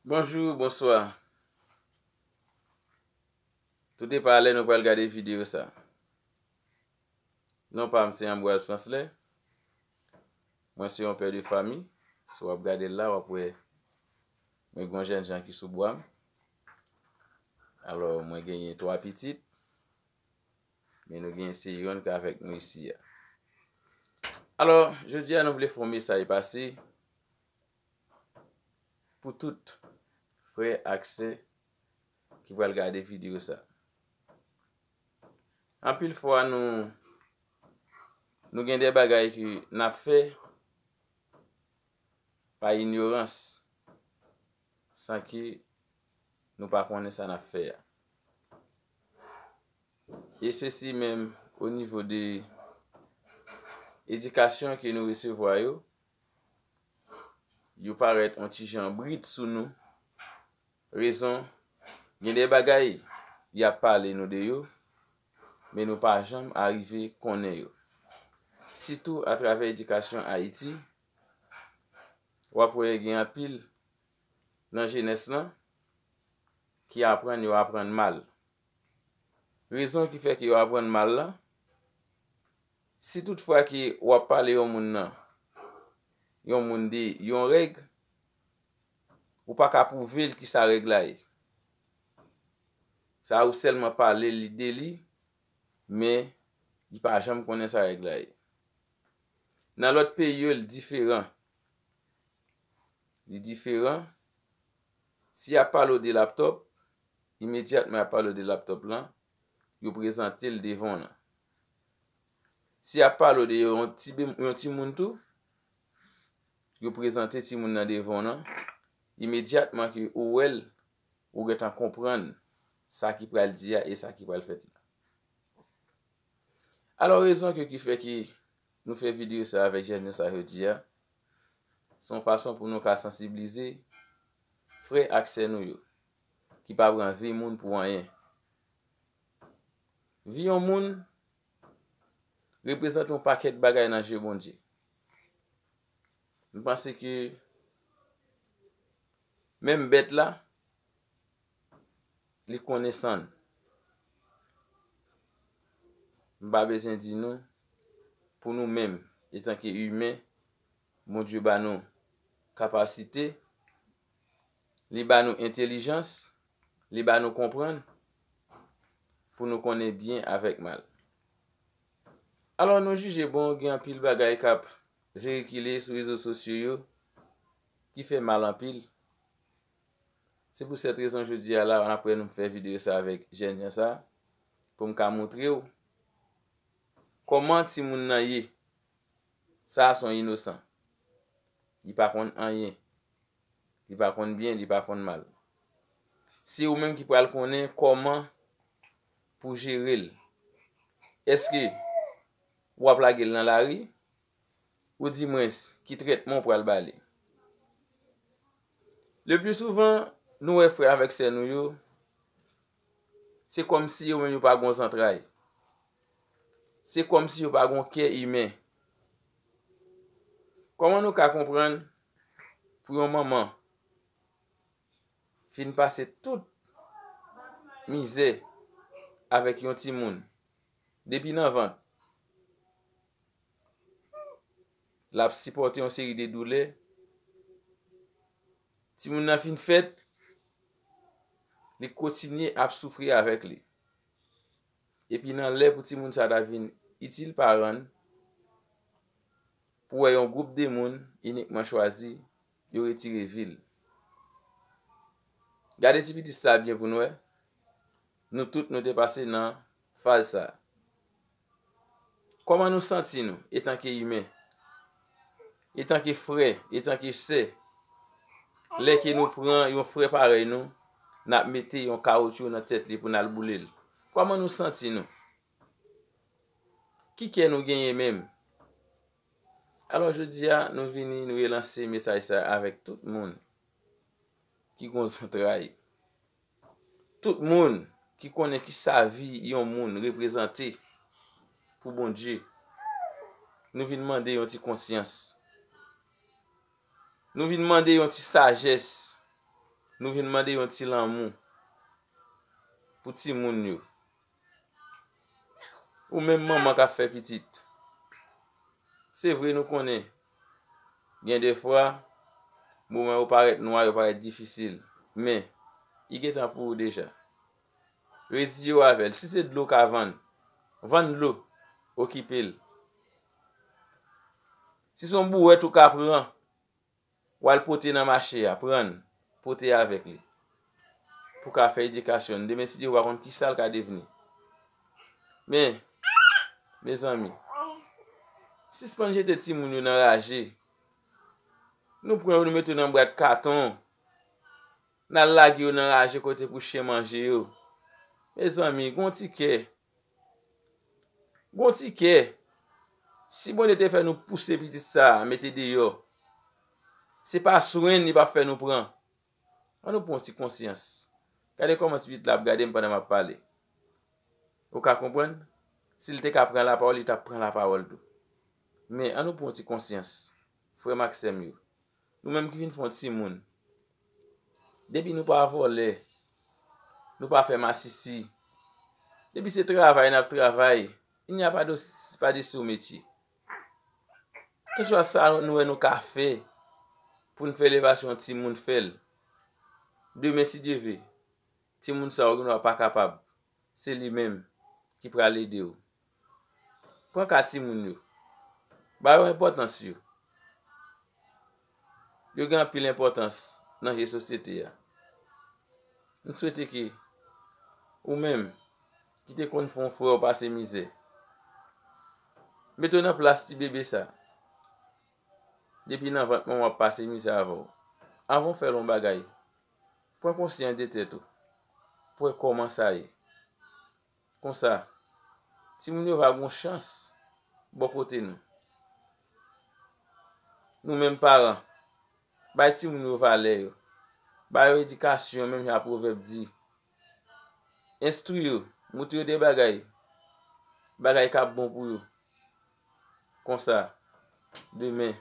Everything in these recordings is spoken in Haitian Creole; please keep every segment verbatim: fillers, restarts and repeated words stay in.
Bonjou, bonswa. Tou depann lè nou pral gade videyo sa. Non pa m se Ambroise Francelin. Mwen se yon pè de fanmi. Si w ap gade l la, w ap wè mwen gen yon jèn jan ki sou bra m. Alò, mwen genyen twa pitit. Men nou gen se yonn k avèk nou isi a. Alò, jodi a nou vle fè yon mesaj pase pou tout frè ak sè ki pral gade videyo sa. Anpil fwa nou, nou gen de bagay ke n ap fè pa inyorans, san ke nou pa konnen sa n ap fè a. E sesi menm o nivo de edikasyon ke nou resevwa yo, yo parèt yon ti jan brit sou nou. Rezon, gen de bagay y ap pale nou de yo, men nou pa janm arive konnen yo. Sitou atravè edikasyon Ayiti, w ap wè gen anpil nan jenès lan ki aprann, yo aprann mal. Rezon ki fè ke yo aprann mal la, si tout fwa ke w ap pale yon moun nan, yon moun de yon règ, ou pa ka pwouve l kisa règ la ye. Sa ou sèlman pale li de li, men li pa janm konnen sa règ la ye. Nan lòt peyi yo, li diferan. Li diferan. Si y ap pale w de laptòp, imedyatman y ap pale w de laptòp lan, yo prezante l devan w lan. Si y ap pale w de yon ti, yon timoun tou, yo prezante timoun nan devan w lan, imedyatman ke ou wè l, ou gentan konprann sa ki pral di a e sa ki pral fèt la. Alò, rezon ke ki fè ke nou fè videyo sa avèk jèn sa jodi a, se yon fason pou nou ka sansiblize frè ak sè nou yo, ki pa pran vi moun pou anyen. Vi yon moun reprezante yon pakèt bagay nan je Bondye. M panse ke menm bèt la, li konnen san n. M pa bezwen di nou, pou nou menm, etanke imen, Bondye ba nou kapasite, li ba nou entèlijans, li ba nou konprann, pou nou konnen byen avèk mal. Alò, nou jije bon, gen anpil bagay k ap veyikile sou rezo sosyo yo, ki fè mal anpil. Se pou sèt rezon jodi a la, n ap wè nou fè videyo sa avèk jèn jan sa, pou m ka montre w kòman timoun nan ye. Sa a se yon inosan. Li pa konn anyen. Li pa konn byen, li pa konn mal. Se ou menm ki pral konnen kòman pou jere l. Èske w ap lage l nan lari? Ou di mwens, ki trètman w pral ba li? Le pli souvan, nou wè frè avèk sè nou yo, se kòmsi yo menm yo pa gon zantray. Se kòmsi yo pa gon kè imen. Kòman nou ka konprann pou yon manman fin pase tout mizè avèk yon timoun depi nan vant, l ap sipòte yon seri de doulè. Timoun nan fin fèt, li kontinye ap soufri avèk li. Epi nan lè pou timoun sa ta vin itil paran l, pou wè yon gwoup de moun inikman chwazi, yo retire vi l. Gade ti pitit sa byen pou n wè. Nou tout nou te pase nan faz sa. Kòman nou santi nou etanke imen, etanke frè, etanke sè, lè ke nou pran yon frè parèy nou, n ap mete yon kawotchou nan tèt li pou n al boule l? Kòman nou santi nou? Ki kè nou genyen menm? Alò, jodi a, nou vini, nou relanse mesaj sa avèk tout moun ki gon zantray. Tout moun ki konnen kisa vi yon moun reprezante pou Bondye. Nou vin mande yon ti konsyans. Nou vin mande yon ti sajès. Nou vin mande yon ti lanmou pou timoun yo. Ou menm manman k ap fè pitit. Se vre nou konnen, gen de fwa, moman yo parèt nwa, yo parèt difisil. Men, li gentan pou ou deja. Reziye w avè l. Si se dlo w ka vann, vann dlo, okipe l. Si se yon bouwèt ou ka pran, w al pote nan mache a, pran l, pote avèk li. Pou ka fè edikasyon l. Demen, si Dye vle, w pa konn kisa l ka devni. Men, mezanmi, sispann jete timoun yo nan raje. Nou pran yo, nou mete yo nan bwat katon. N al lage yo nan raje kote pou chen manje yo. Mezanmi, gon ti kè. Gon ti kè. Si Bondye te fè nou pouse pitit sa a, mete deyò, se pa swen li p ap fè nou pran. Ann nou pran yon ti konsyans. Gade kòman ti pitit la ap gade m pandan m ap pale. Ou ka konprann? Si l te ka pran lapawòl, li t ap pran lapawòl tou. Men, ann nou pran yon ti konsyans, frè m ak sè m yo. Nou menm ki vin fè yon timoun, depi nou pa vòlè, nou pa fè masisi, depi se travay n ap travay, il n'y a pas de, pas de sous métier. Kèlkeswa sa nou wè nou ka fè pou n fè elevasyon timoun, fè l. Demen, si Dye vle, timoun sa yo gendwa pa kapab. Se li menm ki pral ede w. Pran ka timoun yo. Ba yo enpòtans yo. Yo gen anpil enpòtans nan je sosyete a. M swete ke ou menm ki te konn fè yon frè w pase mizè, mete w nan plas ti bebe sa. Depi nan vant manman w ap pase mizè avè w. Anvan w fè l yon bagay, pran konsyans de tèt ou. Pou wè kòman sa ye. Konsa, timoun yo va gen yon chans bò kote nou. Nou menm paran, bay timoun yo valè yo. Ba yo edikasyon, menm jan pwovèb di. Enstwi yo, montre yo de bagay, bagay k ap bon pou yo. Konsa, demen,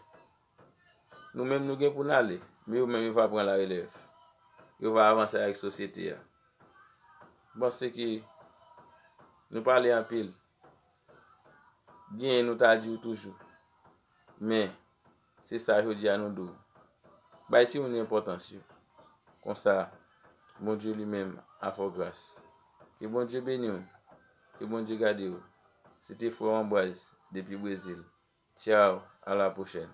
nou menm nou gen pou n ale, men yo menm yo va pran larelèv. Yo va avanse avèk sosyete a. M panse ke nou pale anpil. Byen, nou ta di w toujou. Men, se sa jodi a nou di w. Bay timoun yo enpòtans yo. Konsa, Bondye li menm a fè w gras. Ke Bondye beni w. Ke Bondye gade w. Se te frè w Ambroise depi Brezil. Tchao, à la prochaine.